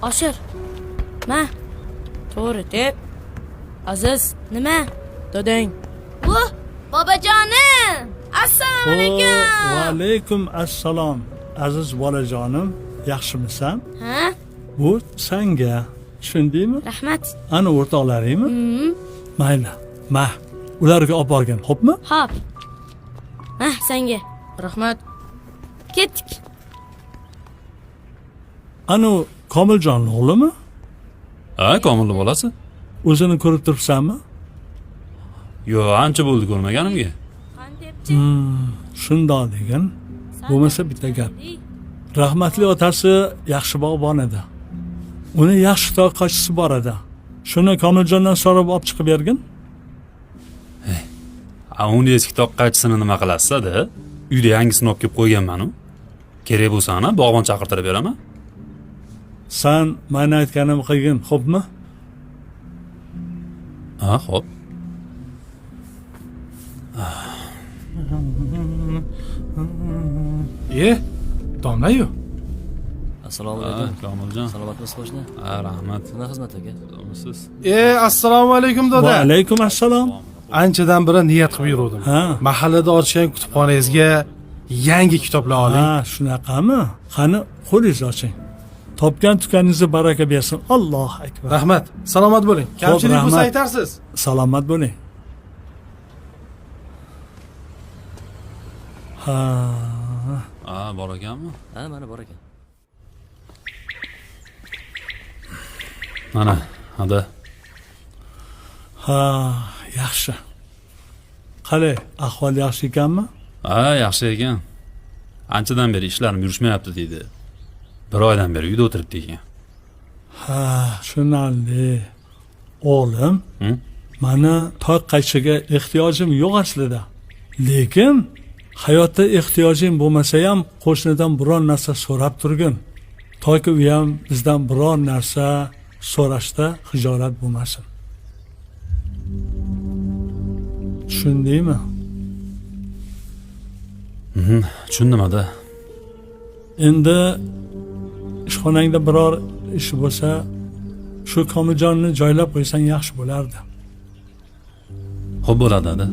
Oshir. Ma. To'g'ri deb. Aziz, nima? Dodang. Voh, bobojonim. Assalomu alaykum. Va alaykum assalom. Aziz bolajonim, yaxshimisan? Ha? Bu sanga. Tushundingmi? Rahmat. Ana o'rtoqlaringmi? Mayli, ma. Ularga olib borgin, xo'pmi? Xo'p. Ma, senga. Rahmat. Ketdik. Ana Komiljonning o'g'limi? Ha, Komilni bolasi. O'zini ko'rib turibsanmi? Yo'q, ancha bo'ldi ko'rmaganimga. Shundoq degin. Bo'lmasa bitta gap. Rahmatli otasi yaxshi bog'bon edi. Uni yaxshi toqachisi bor edi. Shuni Komiljondan so'rab olib chiqib bergin. A, uni eski toqqachisini nima qilasiz-da? Uyda yangisini olib kelib qo'yganman-u. Kerak bo'lsa ana bog'bon chaqirtirib beraman. San meni aytganimni qilgin, xo'pmi? Ha, xo'p. Domla-yu. Assalomu Ha, alaykum. Komiljon. Salomatmisiz qo'shni? Ha, rahmat. Nima xizmat aka? Siz? Assalomu alaykum Va doda. alaykum assalom. Anchadan beri niyat qilib yuruvdim. Ha. Mahallada ochgan kutubxonangizga yangi kitoblar oling. Ha, shunaqami? Qani, qo'lingizni oching. Topgan tukaningizni baraka bersin. Allohu akbar. Rahmat. Salomat bo'ling. Kamchilik bo'lsa rahmat. aytarsiz. Salomat bo'ling. Ha, Ha, bor ekanmi? Ha, mana bor ekan. Mana, hada. Ha, yaxshi. Qalay, ahvol yaxshi ekanmi? Ha, yaxshi ekan. Anchadan beri ishlarim yurishmayapti deydi. Bir oydan beri uyda o'tiribdi ekan. Ha, tushunarli. O'g'lim, Hı? mani toy qaychiga ehtiyojim yo'q aslida. Lekin hayotda ehtiyojing bo'lmasa ham qo'shnidan biror narsa so'rab turgin. Toki u ham bizdan biror narsa so'rashda xijolat bo'lmasin. Tushundingmi? Tushundim ada. Endi ishxonangda biror ish bo'lsa, shu Komiljonni joylab qo'ysang yaxshi bo'lardi. Xo'p bo'ladi ada.